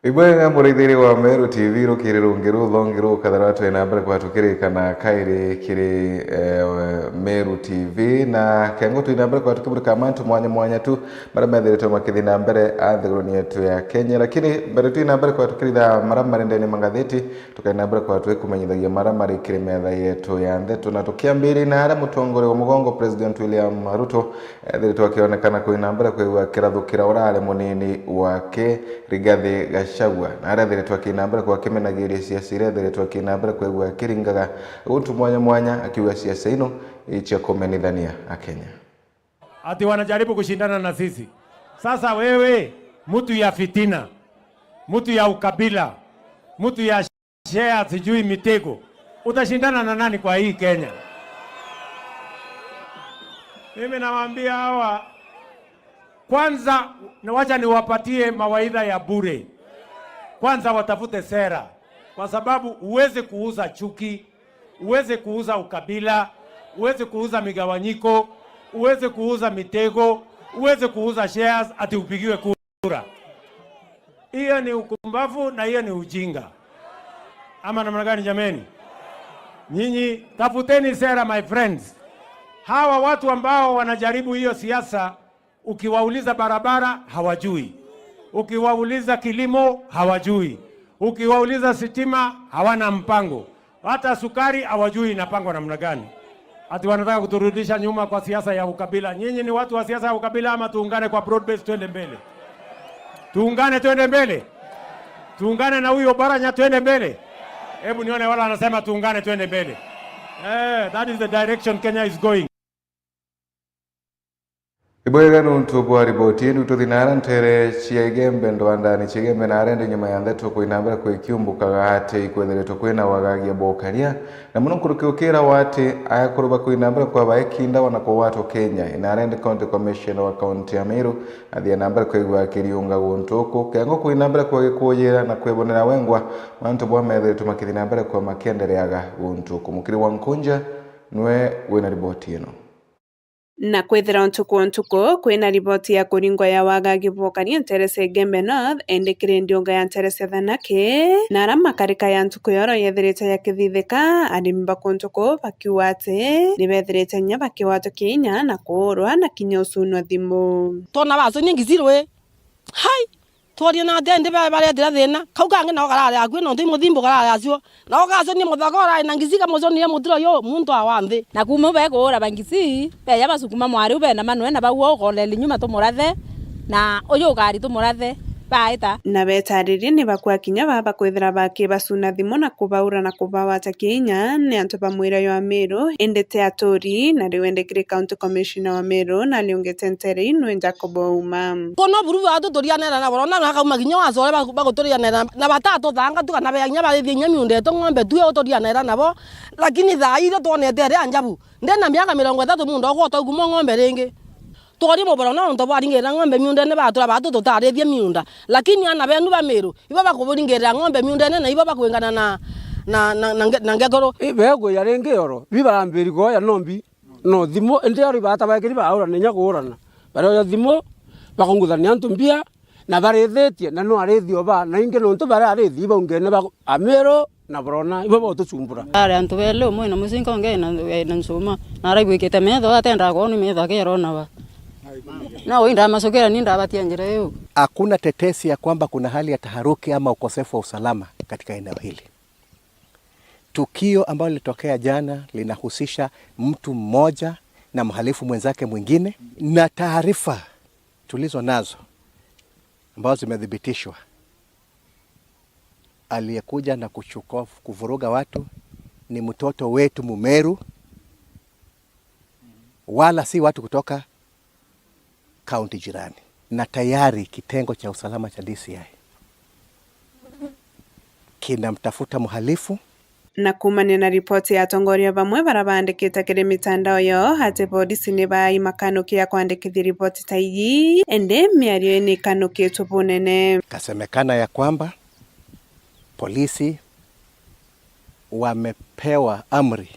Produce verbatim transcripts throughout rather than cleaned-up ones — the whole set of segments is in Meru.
Ibwega muraithiri wa Meru T V, rukiri rungi ruthongi rukathara twina mbere kwa tukirikana kairi kiri, eh, Meru T V, na kengo twina mbere kwa tukimurika mantu mwanya mwanya tu maria methiritwe makithi na mbere a nthiguruni yetu ya Kenya. Lakini mbere twina mbere kwa tukiritha maria mari ndene mangathiti, tukaina mbere kwa twikumenyithagia maria mari kiri metha yetu ya ntheto, na tukiambiria na aria mutongoria wa mugongo President William Ruto ethiritwe akionekana kwina mbere kwigua akirathukira urari munini wake Rigathi Gachagua, na aria ethiritwe akina mbere kwa akimenagiria ciaca iria ethiritwe akina mbere kwigua akiringaga guntu mwanya mwanya, akiuga ciaca ino icia kumenithania Akenya. Ati wanajaribu kushindana na sisi. Sasa wewe, mtu ya fitina, mtu ya ukabila, mtu ya share sijui mitego, utashindana na nani kwa hii Kenya? Mimi nawaambia hawa, kwanza, na wacha niwapatie mawaidha ya bure. Kwanza watafute sera, kwa sababu huwezi kuuza chuki, huwezi kuuza ukabila, huwezi kuuza migawanyiko, huwezi kuuza mitego, huwezi kuuza shares ati upigiwe kura. Hiyo ni ukumbavu na hiyo ni ujinga. Ama namna gani jameni? Nyinyi tafuteni sera, my friends. Hawa watu ambao wanajaribu hiyo siasa, ukiwauliza barabara, hawajui. Ukiwauliza kilimo, hawajui. Ukiwauliza sitima, hawana mpango. Hata sukari hawajui inapangwa namna gani. Ati wanataka kuturudisha nyuma kwa siasa ya ukabila. Nyinyi ni watu wa siasa ya ukabila ama tuungane kwa broad base twende mbele? Tuungane twende mbele. Tuungane na huyo Oparanya twende mbele. Hebu nione wala anasema tuungane twende mbele. Eh, that is the direction Kenya is going. Ibwega nuntu bwa riboti inu, tuthi nara ntere cia Igembe, ndwandani cia Igembe, na arende nyuma ya ntheto kwina mbere kwikiumbukaga ati ikwethiritwe kwina wagagia bwa ukaria, na muno nkuruki ukira wa ati akuru bakwina mbere kwa baekinda wana kugwatwa Kenya. Ina arende County Commissioner wa kaunti ya Meru athia na mbere kwigua akiriunga guntu uku, kengo kwina mbere kwa gikujira na kwibonera wengwa mantu bwa methiritwe makithi na mbere kwa makiendereaga guntu uku. Mukiri wa Nkunja nwe wina riboti ino. Na kwithira ntuku o ntuku kwina riboti ya kuringwa ya wagagi bwa ukaria ntere cia Igembe North, indi kiri ndiunga ya ntere cia Thanake, na aria makarika ya ntuku yoro yethirite yakithithika, arimi ba kuntu kuu bakiuga ati ni bethirite kinya bakigwatwa kinya na kuurwa na kinya ucunwa thimu. Twona baconia ngisi rwi. Hai! Tworie na atia indi ba-, barethira thina? Kau kangi nako karari akui, nontu i muthimbu karari acio. Nako gaconie muthaka urari na ngisi kamuconie mutiro yu, muntu awa nthi. Na kuuma u bekuura ba ngisi, beja basukuma mwari u bena manwe na bau ukoleli nyuma tumurathe, na uyu ukari tumurathe, baita. Na betaririe ni bakua kinya baa bakwithira bakibacuna thimu na kubaura na kubawata kinya ni antu ba mwira jwa Meru, indi ti aturi, na riu indi kiri County Commissioner wa Meru, na riungite ntere inu Jacob Ouma. Kono buru batu turianera nabo, na akauma kinya wacore bagu-, baguturianera, na batatuthanga tu kana bea kinya barithie kinya miunda yetu ng'ombe tu, uturianera nabo, lakini thaa iria twonete aria njabu, ndina miaka mirongo ithatu munda ugwota ukuma ng'ombe ringi. Twori muboro na untu bwaringirira ng'ombe miundene batura batu tutarithie miunda, lakini ana benu ba Meru, ibo bakuburingirira ng'ombe miundene na ibo bakwingana na, na, na, na nge-, na ngekuru. Ibe kuya ringi oro, bi barambiri kuoya nombi. No thimu, indi ori bata baekiri baurana inya kuurana. Barioya thimu, bakunguthania antu mbia, na barithitie, na no arithio ba, na ingi nontu bari arithi baungene ba Amiru na Burona, ibo botucumbura. Ari antu beli, umwe na mucinga ungi na, na ncuma. Na araigwikite metho, atendaga kwoni metho akirona ba. Na ui ndamacukira ni ndabatia njira iu. Hakuna tetesi ya kwamba kuna hali ya taharuki ama ukosefu wa usalama katika eneo hili. Tukio ambalo lilitokea jana linahusisha mtu mmoja na mhalifu mwenzake mwingine, na taarifa tulizo nazo ambazo zimethibitishwa, aliyekuja na kuchukua, kuvuruga watu ni mtoto wetu Mumeru, wala si watu kutoka kaunti jirani, na tayari kitengo cha usalama cha D C I kinamtafuta mhalifu. Na kuumania na ripoti ya atongoria bamwe baria baandikite kiri mitandao yao ati polisi ni baai makanuki ya kwandikithia ripoti ta iji, indi miario ii ni ikanukitwe bunene. Ikasemekana ya kwamba polisi wamepewa amri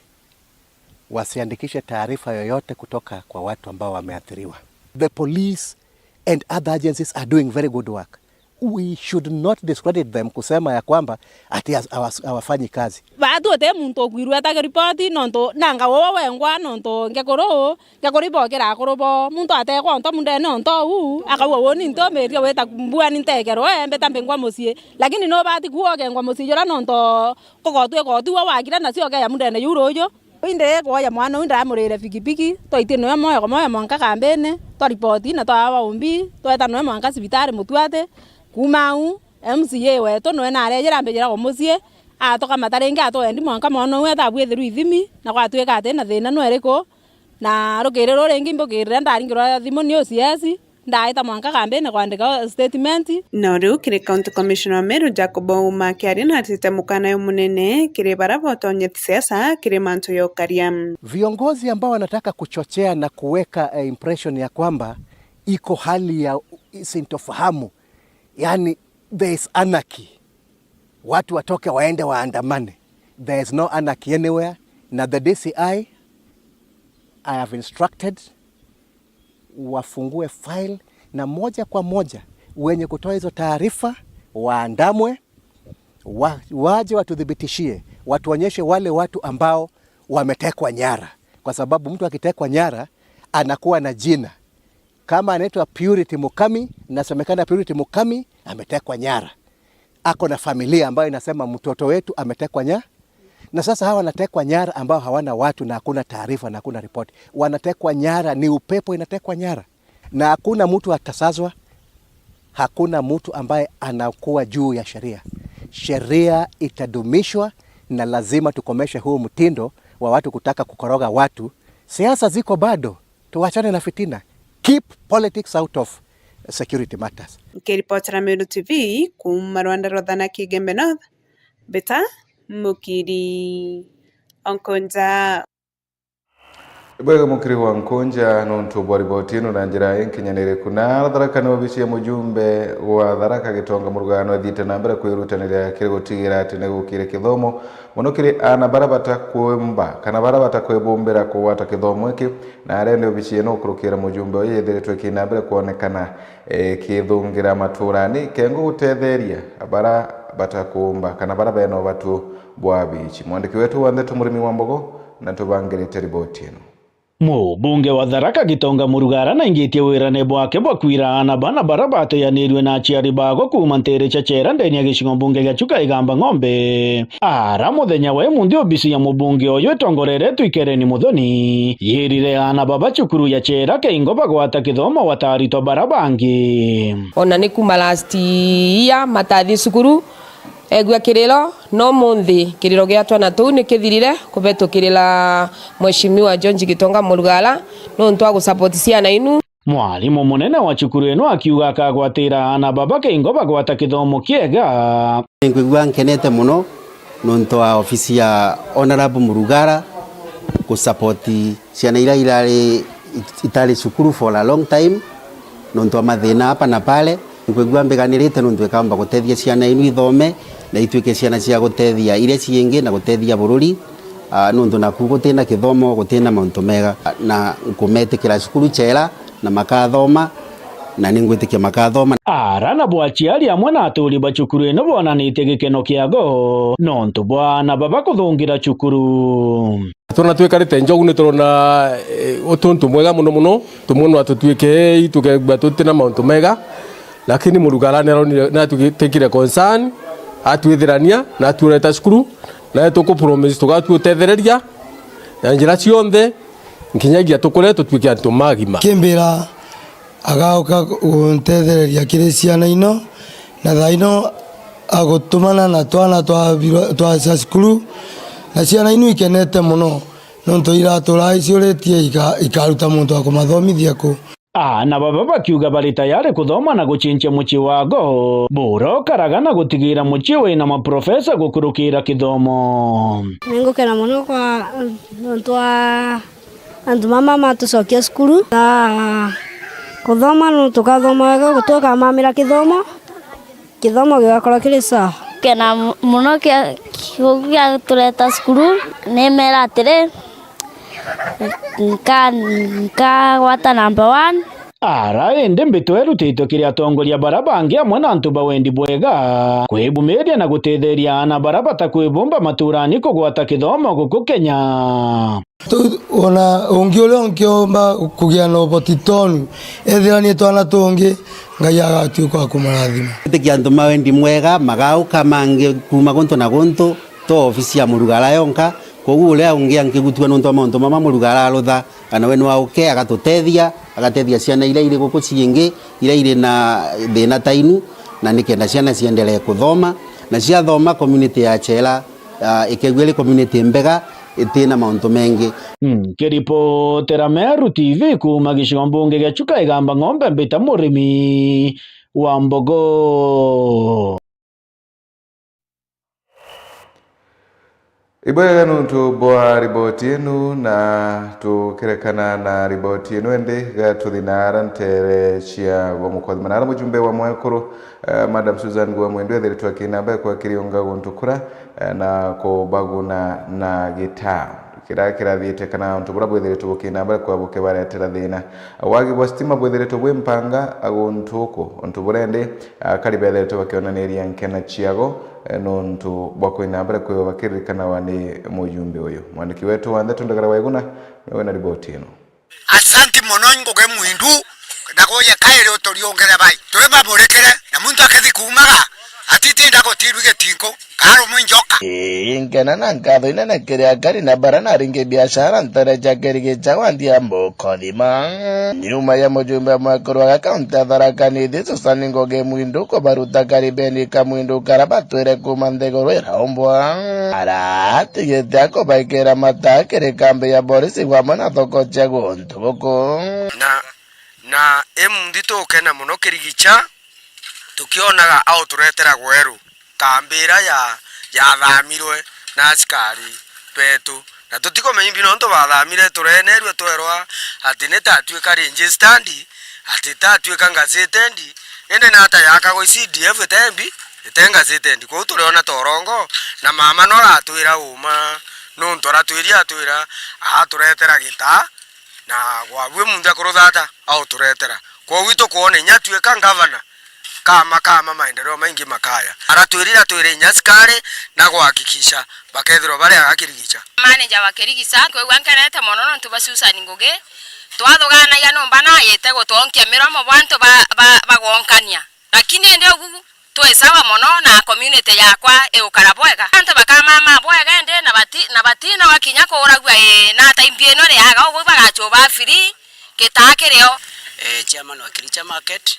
wasiandikishe taarifa yoyote kutoka kwa watu ambao wameathiriwa. The police and other agencies are doing very good work. we should not discredit them kusema ya kwamba ati has-, hawas-, hawafanyi kazi. Baatu uti muntu ukwirweta ripoti nontu nanga uwe wengwa nontu ngekuru, ngekuru ibokira akuru bo. Muntu atekwa onto mundene onto uu, akauga, "Uuni ntumirie wita mbua ni ntekerwe, mbita mbingwa mucii." Lakini nubati kuuga ukengwa mucii jura nontu kugotwi igoti uu wagire nacio ukeya mundene juu ruuju. Indi kwoya mwana uu ndamurire bigibigi, twaitie noe moyo kwa moyo mwanka kambini, twa ripoti na twawa umbi, tweta noe mwanka cibitari Mutuati. Kuuma au, M C A wetu noe narejera ambijira kwa mucii, atukamata ringi atwendi mwanka mwana uu ethabwithirwe ithimi, na gwatwika ati na thina nweriku, na rukiri ruringi mbukirire ndaringirwa thimu ni O C S. Ndaita mwanka kambini kwandika statement. No riu kiri County Commissioner wa Meru Jacob Ouma akiaria natite mukana jumunene kiri baria botonyete siasa kiri mantu ya ukaria. Viongozi ambao wanataka kuchochea na kuweka, eh, impression ya kwamba iko hali ya sintofahamu, yani there is anarchy, watu watoke waende waandamane. There is no anarchy anywhere. Na the D C I, I have instructed wafungue file na moja kwa moja wenye kutoa hizo taarifa waandamwe, wa-, waje watuthibitishie, watuonyeshe wale watu ambao wametekwa nyara, kwa sababu mtu akitekwa nyara anakuwa na jina. Kama anaitwa Purity Mukami, nasemekana Purity Mukami ametekwa nyara, ako na familia ambayo inasema mtoto wetu ametekwa nya-, na sasa hawa wanatekwa nyara ambao hawana watu na hakuna taarifa na hakuna ripoti. Wanatekwa nyara, ni upepo inatekwa nyara, na hakuna mtu atasazwa, hakuna mtu ambaye anakuwa juu ya sheria. Sheria itadumishwa, na lazima tukomeshe huu mtindo wa watu kutaka kukoroga watu. Siasa ziko bado, tuachane na fitina. Keep politics out of security matters. Nkiripotera Meru T V kuuma Rwanda rwa Thana Kigembe North, Beta Mukiri Onkonja. Ibwega mukiri wa Nkunja nontu bwa riboti ino na njira inkinyaniriku. Na Tharaka ni obici ya mujumbe wa Tharaka Gitonga Murugano ethiite na mbere kwirutaniria kiri gutigira ati ni gukire kithomo mono kiri aana bara batakumba kana bara batakwibumbira kugwata kithomo iki, na arenda obici ino gukurukira mujumbe uyu yethiritwe ikina mbere kwonekana ikithungira maturani kengo gutetheria bara batakumba kana bara bena ubatu bwa bici. Mwandiki wetu wa ndeto Murimi wa Mbogo na tubangirite riboti ino. Mubunge wa Tharaka Gitonga Murugara naingitie wirane bwake bwa kwira aana bana bara bateanirue na aciari bago kuuma ntiri cia Chera ndeni ya gicigo mbunge gia Chuka Igamba Ng'ombe. Ara muthenya wa imunthi obisi ya mubunge uyu itongoreretwe i Keren Muthoni yirire aana baba cukuru ya Chera Keingo bagwata kithomo gwata aritwa bara bangi. Ona ni kuma last year matathi cukuru, egua kiriro, no munthi kiriro gia twana tuu ni kithirire kubetukirira Mheshimiwa George Gitonga Murugara nontu wa gusupport ciana inu. Mwarimu munene wa cukuru ino akiuga akagwatira aana baba Keingo bagwata kithomo kiega. Ninkwigua nkenete mono nontu wa ofisi ya Honorable Murugara gusupport ciana iria irari, itari cukuru for a long time, nontu wa mathina apa na pale. Nkwigua mbiganirite nontu ikamba gutethia ciana inu ithome na ituike ciana cia gutethia iria ciingi na gutethia bururi, ah, nontu naku gutina kithomo, gutina mauntu mega. Na nkumetikira cukuru Chera na makathoma, na ningwitikia makathoma. Ara nabo aciari amwe na aturi ba cukuru ino bonanitie gikeno kiago nontu bwa aana baba kuthungira cukuru. Twona twikarite njogu ni turona, eh, utuntu mwega muno muno, tumwe no atutuike ei, tukegua tutina mauntu mega, lakini Murugara ni aronire, ni atutikire concern, atwithirania, na atureta cukuru, na tuku promise tugatwi utethereria na njira cionthe, nkinyagia tukure tutuike antu magima. Kimbira agauka guntethereria kiri ciana ino, na thaa ino agutumana na twana twa biro-, twa cia cukuru, na ciana inu ikenete mono, nontu iratura iciuritie ika-, ikaruta muntu wa kumathomithia ku. Aana baba bakiuga bari tayari kuthoma na gucinchia mucii wago, bura ukaraga na gutigira mucii wina maprofesa gukurukira kithomo. Ningukena mono kwa nontu wa antu mama matucokia cukuru, na kuthoma no tukathoma wega, tukamamira kithomo, kithomo gigakorwo kiri sawa. Kena mu-, muno kia, kia, kia tureta cukuru, nimera atiri, nka-, nkagwata number one. Ara indi mbito irutitwe kiri atongoria bara bangi amwe na antu ba wendi bwega, kwibumiria na gutetheria aana bara batakwibumba maturani kugwata kithomo guku Kenya. Tu-, ona ungi uria ungiomba kugia na uboti tonu, ethira ni twana tungi, Ngai agatuika wa kumurathima. Gwitikia antu ma wendi mwega magauka mangi kuuma guntu na guntu, to ofisi ya Murugara yonka. Kwoguo uria ungi angigutua nontu bwa mauntu mama Murugara arutha, kana we nwa uke agatutethia, agatethia ciana iria iri guku ciingi, iria iri na thina ta inu, na nikenda ciana ciendelee kuthoma, na ciathoma community ya Chela, ah, ikegua iri community mbega, itina mauntu mengi. Nkiripotera Meru T V kuuma gicigo mbunge gia Chuka Igamba Ng'ombe, mbita Murimi wa Mbogo. Ibwega nuntu bwa riboti inu, na tukirekana na riboti inu, indi gatuthi na ara ntere cia bwa mukothima na ara mujumbe wa mwekuru, eh, Madam Susan Gwa Mwindu ethiritwe akinamba kwakiriunga guntu kura, eh, na kubaguna na gitaa. Kiria kirathiite kana untu buria bwithiritwe bukinamba kwa bukibaretera thina. Wagi bwa stima bwithiritwe bwi mpanga guntu uku, untu buria indi akari bethiritwe bakionaniria nkena ciago, eh, nuntu bwa kwina mbere kwiwa bakiririkanawa ni mujumbe uyu. Mwandiki wetu wa ndeto Ndagara Waiguna niwe na riboti ino. Asanti mono Ngugi Mwindu, na guye kairi uturiungire bai. Twi bamurikire, na muntu akithi kuumaga, atitinda gutirwi gitingu. Karumwi njoka. Ii, nkena na nkatho inene kiri akari na bara na aringi biashara ntere cia Kirigicha wa Ndhiambu Kothima. Nyuma ya mujumbe mwekuru wa kaunti ya Tharaka Nithi, Susan Ngugi Mwindu, kubaruta karibeni ka Mwindu kara batwire kuuma nthiguru iraumbwa, aratigite akubaikira mata kiri kambi ya borisi bamwe na thoko cia guntu guku. Na, na imunthi tukena mono Kirigicha, tukionaga au turetera gweru. Kambi iria ya, yathamirwe na asikari betu. Na tutikumenya imbi nontu bathamire, turenerue twerwa ati ni tatuika registered, ati tatuika gazetted, indi nata yakagwa C D F ite mbi, ite gazetted. Kwou turiona ta urongo, na mama no aratwira uma, nontu aratwiria atwira, aturetera gitaa, na gwabue muntu akurutha ata, auturetera. Kwou itukwona inya atuika ngavana, kama, kama maendeleo maingi makaya. Aratwirira twire inya asikari na gwakikisha bakethirwa bari aga Kirigicha. Manager wa Kirigicha, nkwigua nkenete mono nontu bwa Susan Ngugi. Twathuganagia numba na ayite gutwonkia miromo bwa antu ba, ba, bagwonkania. Lakini indi ugu twi sawa mono na community yakwa igukara bwega. Antu bakamama bwega indi na bati-, na batinoga kinya kuuragua, ii, na ata imbi ino iriaga ugu bagachuba free, gitaa kirio. Eh, chairman wa Kiricha Market,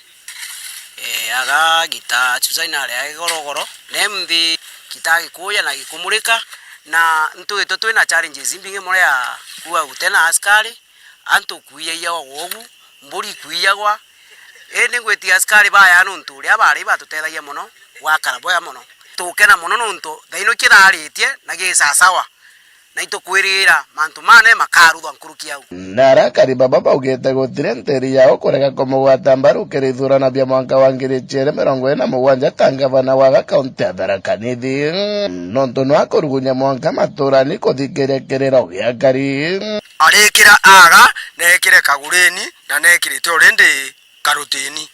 eh, aga gitaa Susan aria igorogoro, na imunthi gitaa gikuya na gikumurika, na ntwitwe twina challenges imbingi mono ya kuuga gutena asikari, antu kwiyaiyagwa gwogu, mburi ikwiiyagwa. Indi ngwitikia asikari baya nuntu uria bari batutethagia mono, gwakara bwega mono. Tukena mono nuntu thaino kiraritie na gisasawa, na itukwirira mantu mane makaruthwa nkuruki au. Na arakari baba baugite gutiri ntiri yao kurega kumugwata mbaru kiri ithurano bia mwanka wa ngiri ciiri mirongo iri na mugwanja ta ngavana wa kaunti ya Tharaka Nithi, nontu nwakurugunya mwanka maturani kuthikiria kiriro gia akari. Arikira aga, nekire kagureni, na nekirite already karutini.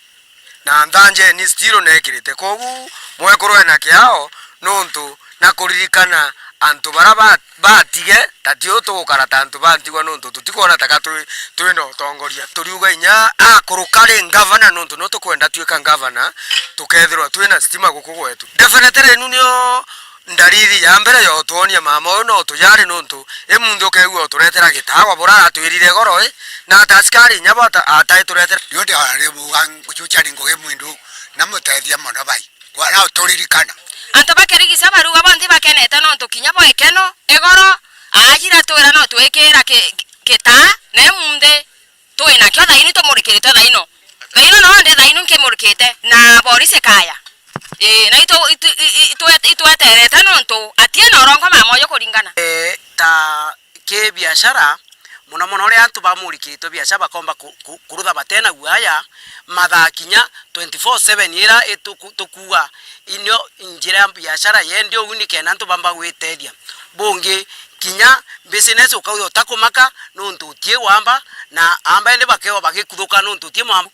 Na nthanjeni still nekirite. Kwogu mwekuru ena kiao, nontu na kuririkana antu bara ba-, batige, ta tiu tugukara ta antu bantigwa, nontu tutikwona taka twi, twina utongoria. Turiuga inya akuruka ri ngavana, nontu no tukwenda twika ngavana, tukethirwa twina stima guku gwetu. Definitely inu nio ndariri ya mbere ya utwonia mama uyu no tuyari, nontu imunthi ukeigua uturetera gitawa bura aratwirire igoro i, na ata asikari inya bata atai turetera. Rio ndi arari muga gucucani Ngugi Mwindu na mutethia mono bai. Kwara uturirikana. Antu ba Kirigicha baruga bonthi bakenete nontu kinya bo ikeno, igoro, ajira twira no twikira ki-, gitaa, na imunthi. Twinakio thaini, tumurikiritwe thaino. Thaino no ndi thaino nkimurikite na borisi kaya. Ii, na itu-, itu-, i-, i-, itwe-, itweterete nontu atie na urongo mama uyu kuringana. Ee, ta ki biashara, mono mono uria antu bamurikiritwe biashara bakomba ku-, ku-, kurutha batena guaya, mathaa kinya twenty-four seven ira ituku-, tukuuga inio njira ya biashara yendi uu nikenda antu bamba gwitethia. Bungi, Kinya business ukauga utakumaka nontu utie wamba, na amba ende bakeo bagikuthuka nontu utie mwambu.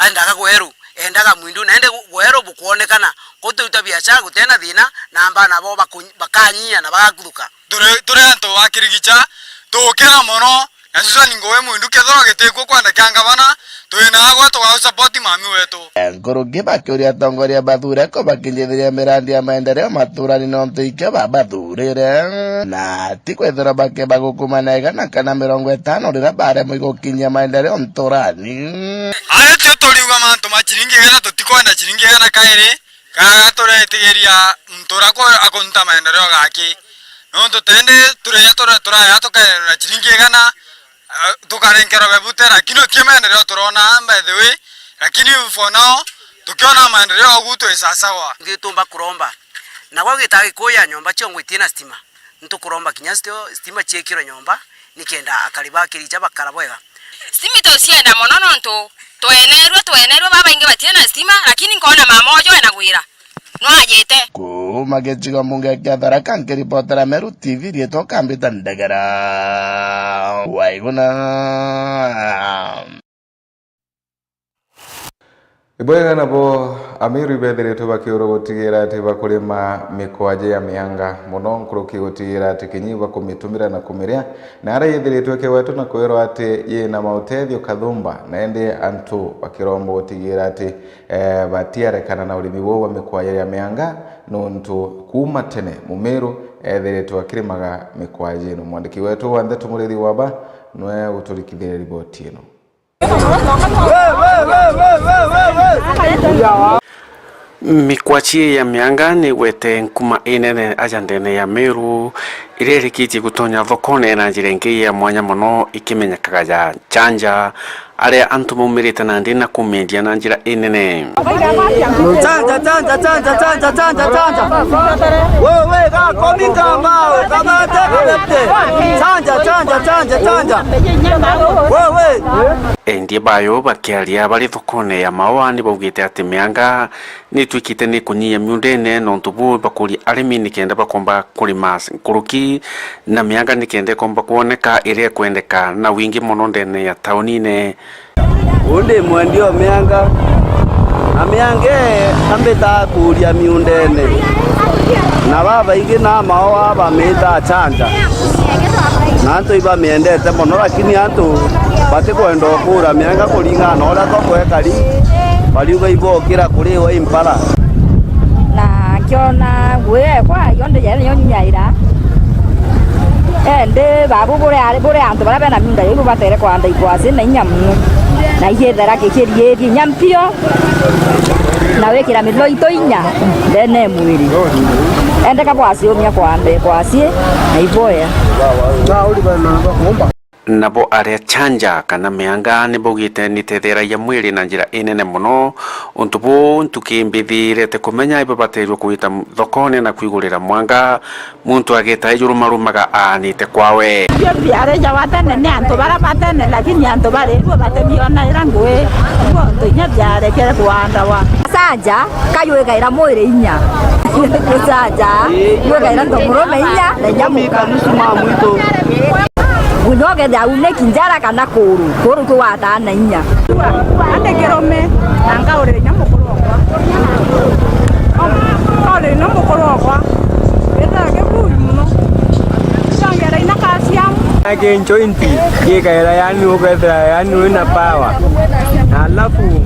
Endaga gweru, endaga mwindu, na ende gweru bukwonekana. Kuturuta biashara gutena thina, na amba nabo baku-, bakanyia na bagakuthuka. Turi, turi antu ba Kirigicha, tukira mono, na Susan Ngugi Mwindu kethirwa gitikuo kwenda kia ngavana, twina agwe tuga support mami wetu. Nkuruki bakiuria atongoria bathure ko bakinjithiria mirandi ya maendeleo maturani nontu ikio babathurire, na ti kwithirwa bakiba gukuma na igana kana mirongo itano riria baremwe gukinyia maendeleo nturani. Aria tio turiuga mantu ma chiringi igana, tutikwenda chiringi igana kairi. Kana turetigiria muntu uria aku-, akunta maendeleo gaki. Nontu tindi turia tura-, turaya tukaenderwa na chiringi igana, eh, tukarenkerwa bebute, lakini uti maendeleo turona, by the way. Lakini for now, tukiona maendeleo ugu twi sasawa. Ngitumba kuromba. Na gwa gita Gikuyu ya nyomba cio ngwitie na stima. Ntukuromba kinya stio-, stima ciikirwe nyomba, nikenda akari ba Kirigicha bakara bwega. Stima itucienda mono nontu twenerue, twenerue, babaingi batiri na stima, lakini nkona mama uju ena gwira. Nwajite. Kuuma gicigo mbunge kia Tharaka, nkiripotera Meru T V, riitwa Kambita Ndegera. Waiguna. Ibwega nabo Amiru ibethiritwe bakiurwa gutigira ati bakurima mikwaji ya mianga mono nkuruki gutigira ati kinyi bakumitumira na kumiria, na aria yithiritwe ikigwetwa na kwirwa ati yina mautethio kathumba, na indi antu bakiromba gutigira ati, eh, batiarekana na urimi buu bwa mikwaji ya mianga, nontu kuuma tene Mumiru ethiritwe akirimaga mikwaji ino. Mwandiki wetu wa ndeto Murithi Waba nwe uturikithirie riboti ino. Mikwachi ya mianga ni igwete nkuma inene aja ndene ya Meru, iria irikitie gutonya thokone na njira ingi ya mwanya mono ikimenyekaga ya Chanja, aria antu maumirite nandi na kumiendia na njira inene. Chanja, chanja, chanja, chanja, chanja, chanja. Wewe, gakomi ngamba, ukamate kabete. Chanja, chanja, chanja, chanja. Wewe. Endia bayo bakiaria bari thokone ya Maua ni baugite ati mianga ni itwikite ni kunyia miundene, nontu buu bakuria arimi nikenda bakomba kurima nkuruki na mianga nikenda ikomba kwoneka iria ikwendeka na wingi mono ndene ya taunine. Uu ndi mwendia o mianga, na mianga ii ambitaga kuuria miundene, na babaingi na Maua bamiitaa Chanja, na antu ibamiendete mono, lakini antu batikwenda ukuura mianga kuringana na uria thoko ikari, bariuga ibokira kuriwa i mpara. Na nkiona ngui ekwa yonthe yaani yonyaira. Endi babu buri ari, buri antu baria bena miunda iu batere kwanda ikwasi na inya mono. Na igithera gikiriirie inya mpio. Na wikira mithoito inya ndene ya mwiri. Endeka bwasiumia kwanda ikwasi na iboya. Nabo aria Chanja kana mianga ni baugite ni itetheragia mwiri na njira inene mono. Untu buu ntuki mbithi irete kumenya ibabateirwe kuita thokone na kwigurira mwanga, muntu ageta ijurumarumaga aanite kwawe. Bio biareja wa tene ni antu bara ba tene, lakini antu bari ruo batemiona ira ngui, ruo ntu inya biarekere kuandawa. Chanja kayugaira mwiri inya. Chanja yugaira ntomurume inya na inya muka. Muno ukethira auniki njara kana kuru, kuru kugwataa na inya. Ande kirume, na nkaurira inya mukuru okwa. Nkaurira inya mukuru okwa. Withaga kiburi muno. Icongera inya calcium. Na ki joint gikaira, yani ukethira yani wina power. Na alafu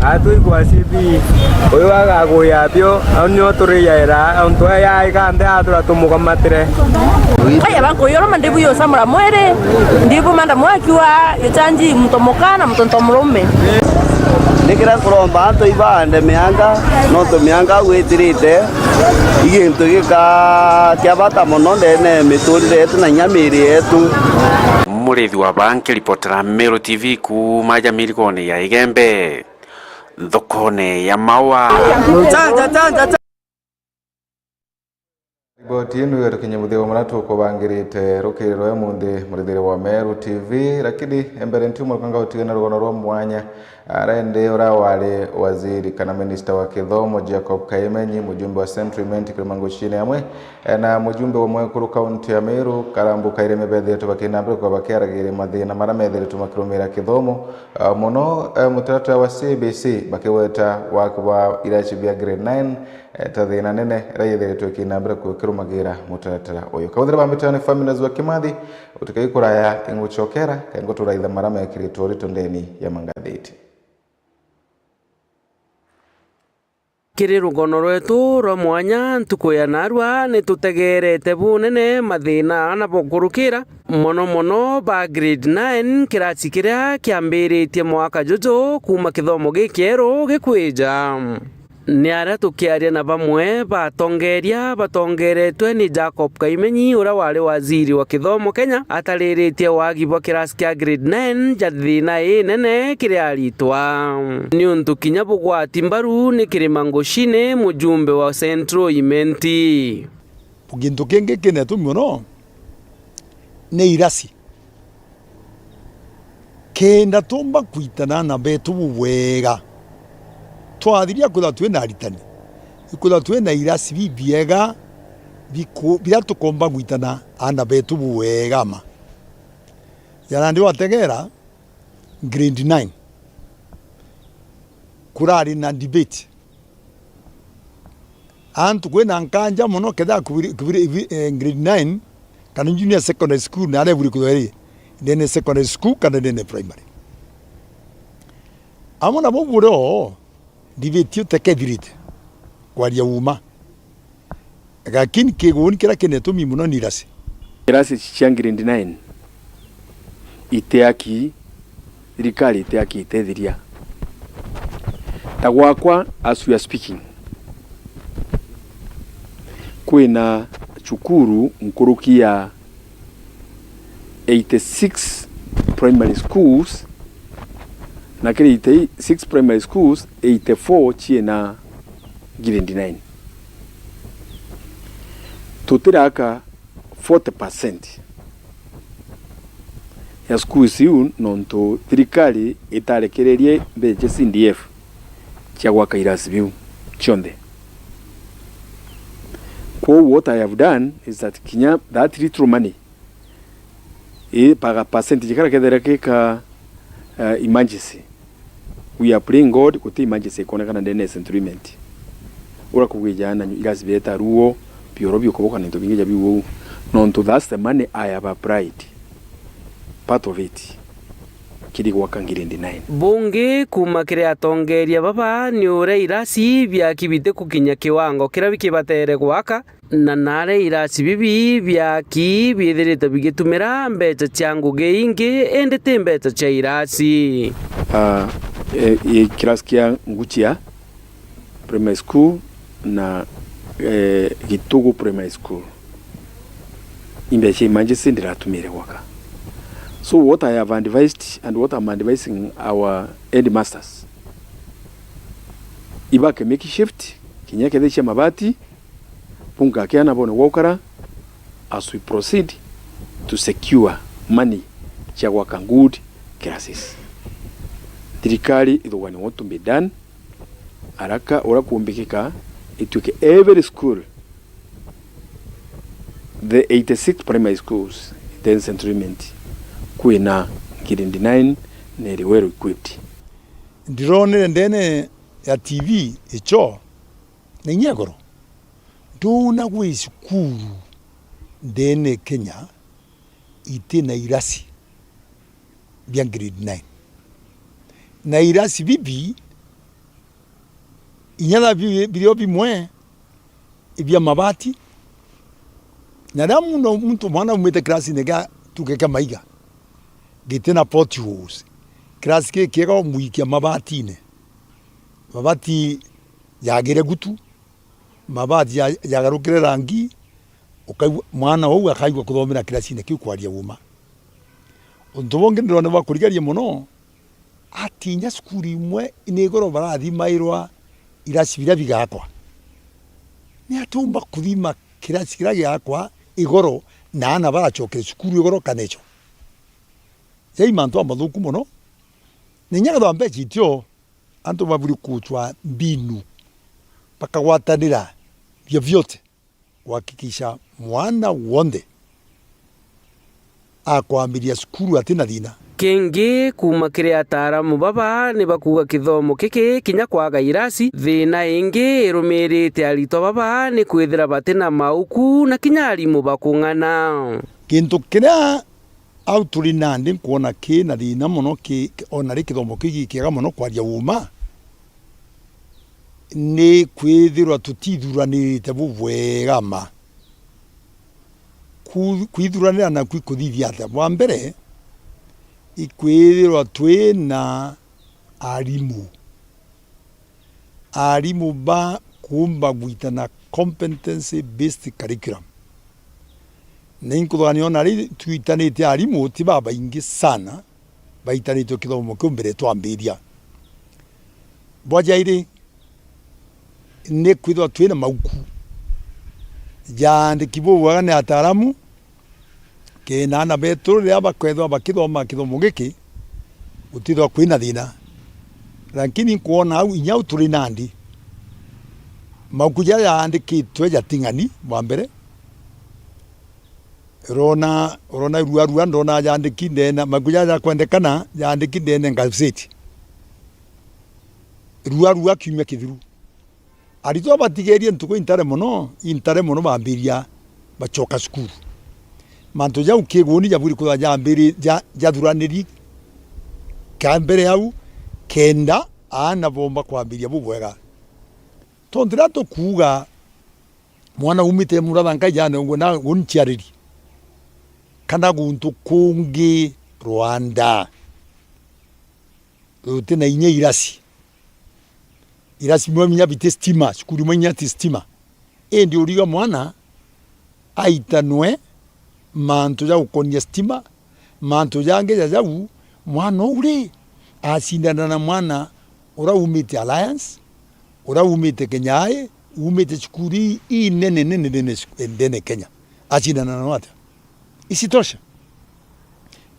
atwigwa C B uyu agaguya bio, au nio turiyaira, antu aya ikanthe atura tumukamatire. Aya bankuyuruma ndibu yusamura mwiri, ndibu manda mwakiwa, yuchanji muntu muka na muntu ntomurume. Ni kiria nkuromba antu ibaande mianga, nontu mianga au itirite i gintu gika kia bata mono ndene ya miturire yetu na inya miiri yetu. Murithi wa Baa nkiripotera Meru T V kuuma Jamirigone ya Igembe, thokone ya Maua. Chanja, chanja, chanja. Riboti ino itukinye muthia wa maria tukubangirite rukiri rwa umunthi, murithiri wa Meru T V, lakini mbere ntiumwe kwanga utigana rugono rwa mwanya. Ara indi uria wari waziri kana minista wa kithomo Jacob Kaimenyi, mujumbe wa Central Imenti Kirimangushini amwe na mujumbe wa mwekuru kaunti ya Meru Karambu Kaireme bethiritwe bakinambirikwa bakiaragiria mathina maria methiritwe makirumira kithomo, ah, muno, eh, mutaratara wa C B C, bakigweta waki bwa iraci bia grade nine, eh, ta thina nene iria yithiritwe ikinambira ku-, kirumagira mutaratara uyu. Kauthira ba mitani Faminas wa Kimathi, utikai kuraya, inguchokera, kaingo turaitha maria mekiritwe urito ndeni ya mangathiti. Kiri rugono rwetu rwa mwanya ntuku ya narua, ni tutegerete bunene mathina ana bokurukira, mono mono ba grade nine, kirasi kiria kiambiritie mwaka juju kuuma kithomo gikieru gikwija. Ni aria tukiaria na bamwe batongeria batongeretwe ni Jacob Kaimenyi, uria wari waziri wa kithomo Kenya, atariritie wagi bwa kirasi kia grade nine ja thina inene kiri aritwa. Niuntu kinya bugwati mbaru ni Kirimangushini, mujumbe wa Central Imenti. Gintu kingi kinetumi mono ni irasi. Kenda tuumba kwitana aana betu bubwega, twathiria kwithirwa twina aritani, ikwithirwa twina irasi bibiega biku-, biria tukomba gwitana aana betu bubwega mma. Jana ndi wategera grade nine, kurari na debate. Antu kwina nkanja mono kethira kubiri-, kubiri-, ibi-, eh, grade nine kana junior secondary school na aria iburi kwithirwa iri ndene secondary school kana ndene primary. Amwe nabo buri oo, debate iu tekethirite kwaria uma. Lakini kiguni kiria kinetumi mono ni irasi. Irasi cia grade nine itiaki, thirikari itiaki itethiria. Ta gwakwa, as we are speaking, kwina cukuru nkuruki ya eighty-six primary schools, na kiri eighty-six primary schools, eighty-four ciina grade nine. Tutiraka forty percent ya schools iu, nontu thirikari itarekererie mbeca cia C D F cia gwaka irasi biu cionthe. Kwou what I have done is that kinya that little money, ii, paga percentage karia kethira gika, eh, emergency. We are praying God, guti emergency ikonekana ndene ya Central Imenti. Uria kugwija na irasi bieta ruo, bioro biukoboka na into bingi ja biu uu. Nontu that's the money I have applied, part of it, kiri gwaka grade nine. Bungi kuuma kiri atongeria baba ni uria irasi biaki bitikukinya kiwango kiria bikibatere gwaka, na naria irasi bibi biaki biithirite bigitumira mbeca cia ngugi ingi, indi ti mbeca cia irasi. Ah, eh, i kirasi kia Nguchia Primary School na, eh, Gitugu Primary School, i mbeca cia emergency ndiratumire gwaka. So what I have advised and what I'm advising our headmasters, ibake make shift, kinya kethira cia mabati, bunga kiana bone gwa ukara as we proceed to secure money cia gwaka good classes. Thirikari ithugania what to be done, araka uria kumbikika, ituike every school, the eighty-six primary schools in Central Imenti, kwina grade nine na iri well equipped. Ndironire ndene ya T V icho na inya igoro. Ndona gwi cukuru ndene Kenya iti na irasi bia grade nine. Na irasi bibi, inya tha bi-, birio bimwe ibia mabati. Na riria muno muntu mwana aumite kirasine gia tuge kia maiga, giti na potholes, kirasi gikiega umwikia mabatine. Mabati jagire gutu, mabati ja-, jagarukire rangi, ukaigua, mwana uu akaigua kuthomera kirasine kiu kwaria uma. Untu bungi ndirona bwa kurigaria mono, ati inya cukuru imwe ni igoro barathimairwa irasi biria bigakwa. Ni atumba kuthima kirasi kiria giakwa igoro, na aana baracokere cukuru igoro kana icho. Jai mantu amathuku mono. Na inya kethirwa mbeca itio, antu baburi kucwa mbinu, bakagwatanira vyovyote kuhakikisha mwana wonthe akwambiria cukuru atina thina. Kingi, kuuma kiri ataaramu baba, ni bakuuga kithomo giki kinya kwaga irasi, thina ingi irumirite aritwa baba ni kwithira batina mauku na kinya arimu bakung'ana. Kintu kiria au turi nandi nkwona kina thina mono, ki, ki, ona ri kithomo kigi kiega mono kwaria uuma, ni kwithirwa tutithuranirite bubwega ma. Ku-, kwithuranira naku ikuthithia atia? Bwa mbere, ikwithirwa twina arimu. Arimu ba kuumba gwitana competency based curriculum. Na inkuthugania ona ri twitanite arimu ti babaingi sana, baitanitwe kithomo kiu mbere twambiria. Bwa jairi, ni kwithirwa twina mauku jaandiki bubwega ni ataaramu, kenda aana betu riria bakethirwa bakithoma kithomo giki, gutithirwa kwina thina. Lakini nkwona au, inya au turi nandi, mauku jaria jaandikitwe jating'ani bwa mbere, Urona, urona irua rua ndona jaandiki ndene, maku jaja kwendekana, jaandiki ndene ngazeti. Rua rua kiumia kithiru. Aritwa batigerie ntuku intare mono, intare mono bambiria bacoka cukuru. Mantu jau kiguni jabwiri kwithirwa jambiri-, ja-, jathuraniri ka mbere au, kenda aana bomba kwambiria bubwega. Tontu riria tukuuga mwana umite Muratha Nkaijane ungu na gunchiariri, kana guntu kungi Rwanda, rutina inya irasi. Irasi imwe inya biti stima, cukuru imwe inya ti stima. Indi uriga mwana aitanwe mantu ja gukonia stima, mantu jangi ja jau, mwana uu ri, acindana na mwana ura umite Alliance, ura umite Kenyai, umite cukuru ii, ii nene, nene, nene, nene Kenya. Acindana nao atia? Isitoshe,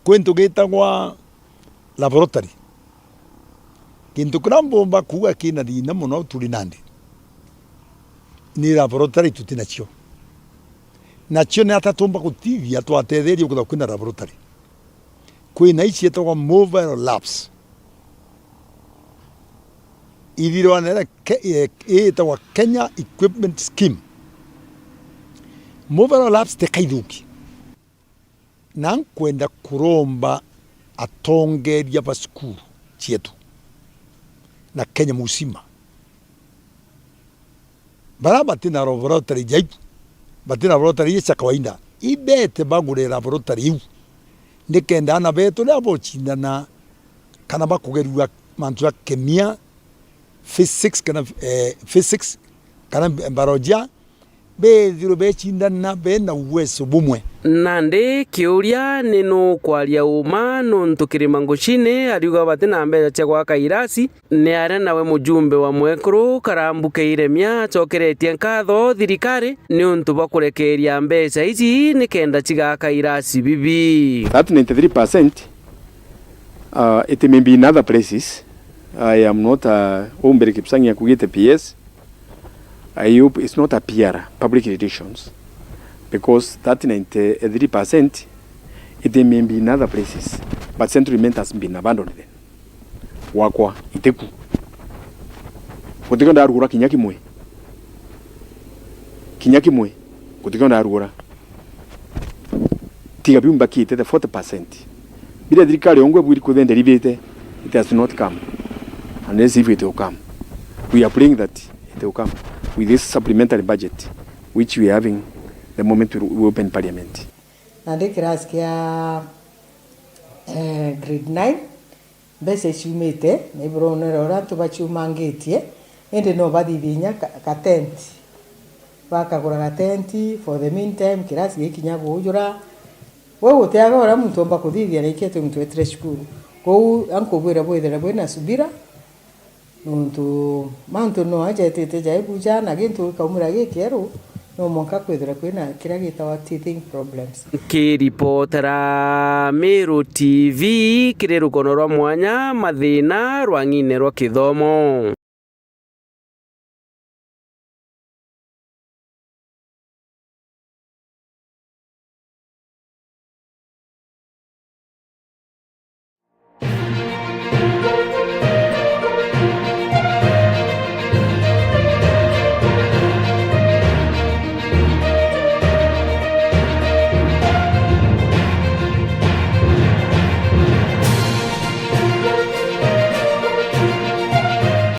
kwi ntu gitagwa laboratory. Kintu kiria mbumba kuuga kina thina mono turi nandi, ni laboratory tutinacio. Nacio ni ata tumba gutithia twatetheria kwithirwa kwina laboratory? Kwina ii cietagwa mobile labs. Ithirwa na iria ke-, e-, iitagwa Kenya Equipment Scheme. Mobile labs tikaithuki. Na nkwenda kuromba atongeria ba cukuru cietu na Kenya musima, baria batina laboratory jaibu, batina laboratory cia kawaida, ibete bagure laboratory iu, nikenda aana betu riria bocindana kana bakugerua mantu ja kemia, physics kana, eh, physics kana biology, bethirwe becindana bena uwezo bumwe. Nandi kiuria ni nu kwaria uuma, nuntu kirima ngucini ariuga batina mbeca cia gwaka irasi, ni aria nawe mujumbe wa mwekuru Karambu Keiremia acokeretie nkatho thirikari niuntu bwa kurekeria mbeca iji nikenda cigaka irasi bibi. That ninety-three percent, uh, it may be in other places. I am not, uh, uu mbere Kipsang akugite P S. I hope it's not a P R, public relations, because that ninety-three percent, it may be in other places, but Central Imenti has been abandoned then. Gwakwa, itiku. Gutikio ndarugura kinya kimwe. Kinya kimwe. Gutikio ndarugura. Tiga biu mbakite, the forty percent. Biria thirikari yongwa ibwiri kwithira nderibite, it has not come. Unless if it will come. We are praying that it will come with this supplementary budget which we are having the moment we, we open parliament. Nandi kirasi kia, eh, grade nine, mbeca iciumite, ni buronere uria tubaciumangitie, indi no bathithie inya ka, ka tent. Bakagura ga tent, for the meantime, kirasi gikinya kuujura. We gutiaga uria muntu omba kuthithia na ikio tuntu twetire cukuru. Kwou, ankubwira bwithire bwina subira, nuntu mantu no ajetite jaibu ja na gintu gikaumira gikieru. No mwanka kwithirwa kwina kiria gitawa teething problems. Nkiripotera Meru T V kiri rukono rwa mwanya mathina rwang'ine rwa kithomo.